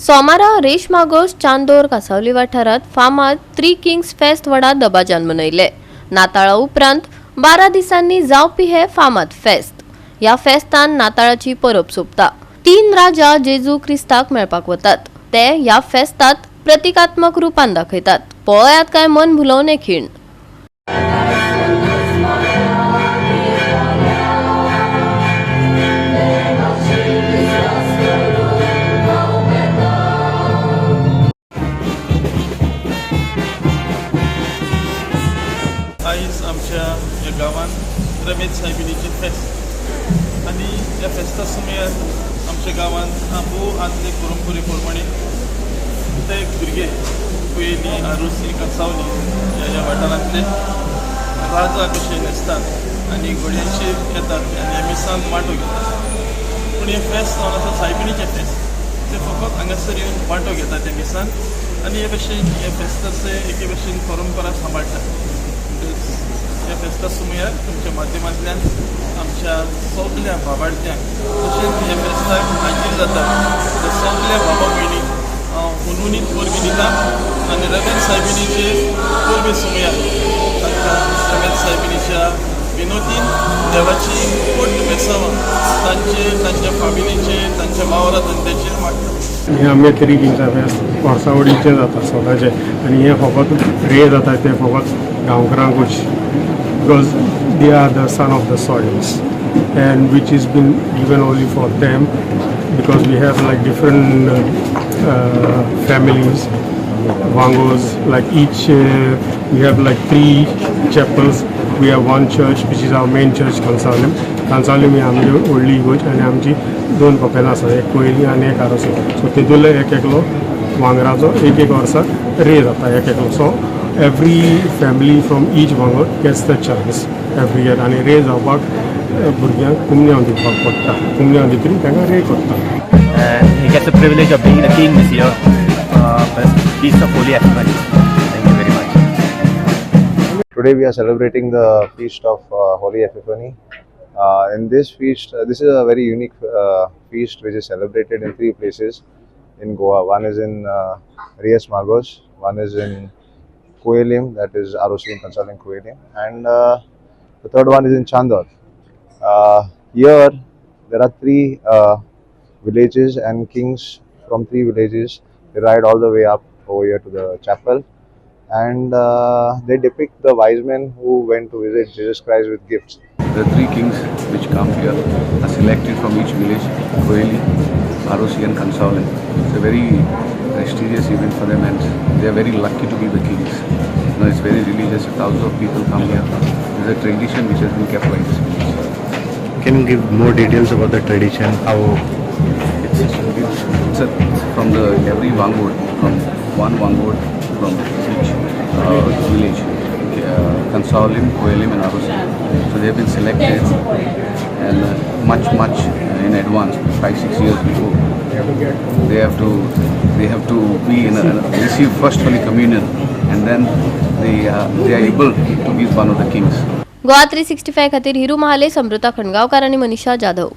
सोमारा रेश मागोस चांदोर कासावली वाठारांत फामाद थ्री किंग्स फेस्त व्हडा दबाज्यान मनयले. नाताळा उपरांत 12 दिसांनी जावपी हे फामाद फेस्त. ह्या फेस्तान नाताळाची परब सोंपता. तीन राजा जेजू क्रिस्ताक मेळपाक वतात, ते ह्या फेस्तात प्रतिकात्मक रुपान दाखयतात. पळयात काय मन भुलोवणे खीण. आयज आमच्या ह्या गांवांत रमेश सायबिणीचें फेस्त आनी ह्या फेस्ता समयार आमच्या गांवांत भोव आदले परंपरे प्रमाणे ते भुरगे कुयेली, आरोसी, कांसावली ह्या ह्या वाठारांतले राजा कशे न्हेसतात आनी घोड्यांचेर येतात आनी ह्या मिसान वांटो घेतात. पूण हें फेस्त जावन आसा सायबिणीचें फेस्त. ते फकत हांगासर येवन वांटो घेतात त्या मिसान आनी हे भशेन हे फेस्ताचे एके भशेन परंपरा सांबाळटात. म्हणटकच ह्या फेस्ता सुमयार तुमच्या माध्यमांतल्यान आमच्या सगल्या भावार्थ्यांक तशेंच ह्या फेस्ताक हाजीर जातात त्या सगल्या बाबा भयणीक हांव हुनहुनीत परबीं दिता आनी रमेश सायबिणीचे परबे सुमयार तांकां रमेश सायबिणीच्या विनोदीन देवाची कोट बेसांवां तांचेर, तांच्या फामिलीचेर, तांच्या वावरा धंद्याचेर मागता. हें आमगे थ्री किंग्सा फेस्त वर्सावडीचें जाता सदांचें आनी हें फकत रे जाता तें फकत गांवकारांकूच, because they are the son of the soils and which is been given only for them, because we have like different families, Vangos, like each we have like three chapels. We have one church which is our main church, Cansaulim. Cansaulim ही आमची व्हडली इगोर्ज आनी आमची दोन कपेलां आसा, एक कोयली आनी एक Arossim. So तेतूंतले एक एकलो वांगराचो एक एक वर्साक रे जाता एक एकलो. So every family from each वांगड gets the chance every year आनी रे जावपाक भुरग्यांक कुमन्यांव दिवपाक पडटा. कुमन्यांव दितकीर तांकां रे करता. And he gets the privilege of being the king this year for the Feast of Holy Epiphany. Thank you very much. Today we are celebrating the feast of Holy Epiphany. In this feast, this is a very unique feast which is celebrated in three places in Goa. One is in Reis Magos, one is in Cuelim, that is Arossim, Cansaulim, Cuelim, and the third one is in Chandor. Here there are three villages and kings from three villages. They ride all the way up over here to the chapel and they depict the wise men who went to visit Jesus Christ with gifts. The three kings which come here are selected from each village, Koeli, Arosi and Cansaulim. It's a very prestigious event for them and they are very lucky to be the kings. It's very religious, thousands of people come here. It's a tradition which has been kept by this village. Can you give more details about the tradition? How It's from the every Wangod, from one Wangod from each village, Cansaulim, Koelim and Arosi. So they have been selected and much, much in advance, 5, 6 years before. They have to be in a, receive first Holy Communion and then they are able to be one of the kings. Goa 365 खातीर हिरू महाले, समृता खणगावकार आणि मनीषा जाधव.